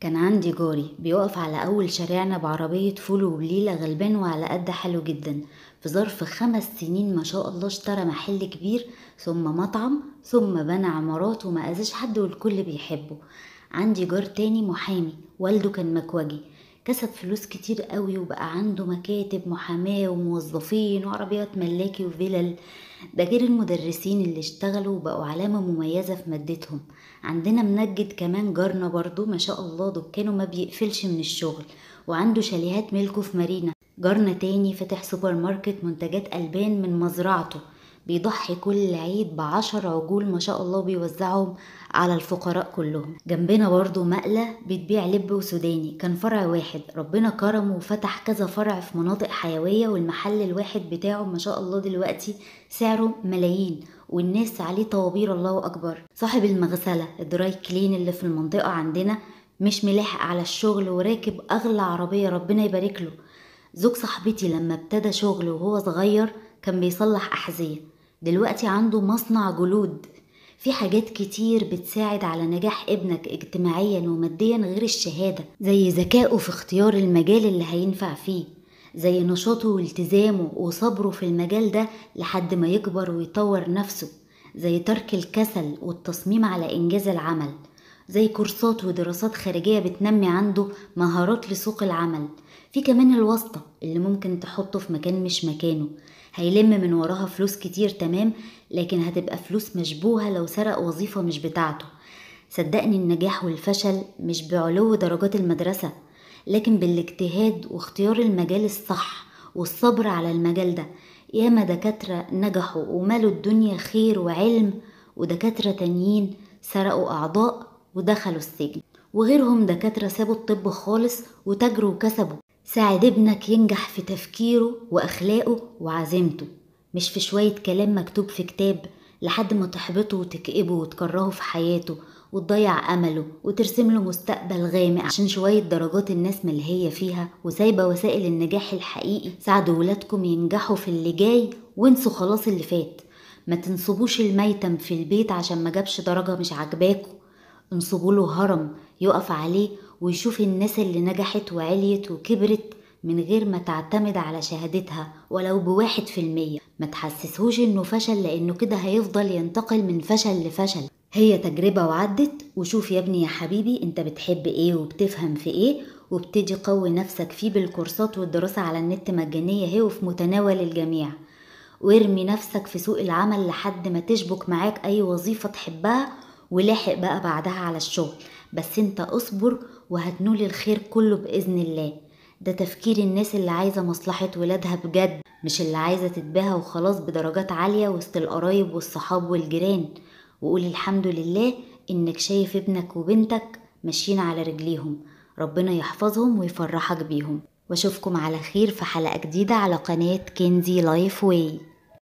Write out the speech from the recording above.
كان عندي جاري بيقف على أول شارعنا بعربية فول وبليلة، غلبان وعلى قد حاله جدا. في ظرف 5 سنين ما شاء الله اشترى محل كبير، ثم مطعم، ثم بنى عمارات وما أذاش حد والكل بيحبه. عندي جار تاني محامي، والده كان مكوجي، كسب فلوس كتير قوي وبقى عنده مكاتب محاماة وموظفين وعربيات ملاكي وفلل، ده غير المدرسين اللي اشتغلوا وبقوا علامة مميزة في مادتهم. عندنا منجد كمان جارنا برضو ما شاء الله دكانه ما بيقفلش من الشغل، وعنده شاليهات ملكه في مارينا. جارنا تاني فتح سوبر ماركت منتجات ألبان من مزرعته، بيضحي كل عيد ب10 عجول ما شاء الله بيوزعهم على الفقراء كلهم. جنبنا برضو مقلة بتبيع لب وسوداني، كان فرع واحد ربنا كرمه وفتح كذا فرع في مناطق حيوية، والمحل الواحد بتاعه ما شاء الله دلوقتي سعره ملايين والناس عليه طوابير، الله أكبر. صاحب المغسلة ال dry clean اللي في المنطقة عندنا مش ملاحق على الشغل وراكب أغلى عربية، ربنا يبارك له. زوج صاحبتي لما ابتدى شغل وهو صغير كان بيصلح أحذية، دلوقتي عنده مصنع جلود. في حاجات كتير بتساعد على نجاح ابنك اجتماعيا وماديا غير الشهادة، زي ذكائه في اختيار المجال اللي هينفع فيه، زي نشاطه والتزامه وصبره في المجال ده لحد ما يكبر ويطور نفسه، زي ترك الكسل والتصميم على إنجاز العمل، زي كورسات ودراسات خارجية بتنمي عنده مهارات لسوق العمل. في كمان الواسطة اللي ممكن تحطه في مكان مش مكانه، هيلم من وراها فلوس كتير تمام، لكن هتبقى فلوس مشبوهة لو سرق وظيفة مش بتاعته. صدقني النجاح والفشل مش بعلو درجات المدرسة، لكن بالاجتهاد واختيار المجال الصح والصبر على المجال ده. ياما دكاترة نجحوا ومالوا الدنيا خير وعلم، ودكاترة تانيين سرقوا أعضاء ودخلوا السجن، وغيرهم دكاترة سابوا الطب خالص وتاجروا وكسبوا. ساعد ابنك ينجح في تفكيره وأخلاقه وعزيمته، مش في شوية كلام مكتوب في كتاب لحد ما تحبطه وتكئبه وتكرهه في حياته وتضيع أمله وترسم له مستقبل غامق عشان شوية درجات الناس ملهية فيها وسايبة وسائل النجاح الحقيقي. ساعدوا ولادكم ينجحوا في اللي جاي وانسوا خلاص اللي فات. ما تنصبوش الميتم في البيت عشان ما جابش درجة مش عاجباكوا، انصبوا له هرم يقف عليه ويشوف الناس اللي نجحت وعليت وكبرت من غير ما تعتمد على شهادتها ولو ب1%. ما تحسسهوش انه فشل، لانه كده هيفضل ينتقل من فشل لفشل. هي تجربة وعدت، وشوف يا ابني يا حبيبي انت بتحب ايه وبتفهم في ايه، وابتدي قوي نفسك فيه بالكورسات والدراسة على النت مجانية هي وفي متناول الجميع، وارمي نفسك في سوق العمل لحد ما تشبك معاك اي وظيفة تحبها، ولاحق بقى بعدها على الشغل. بس انت اصبر وهتنول الخير كله بإذن الله. ده تفكير الناس اللي عايزة مصلحة ولادها بجد، مش اللي عايزة تتباهى وخلاص بدرجات عالية وسط القرايب والصحاب والجيران. وقول الحمد لله انك شايف ابنك وبنتك ماشيين على رجليهم، ربنا يحفظهم ويفرحك بيهم. واشوفكم على خير في حلقة جديدة على قناة كنزي Life Way.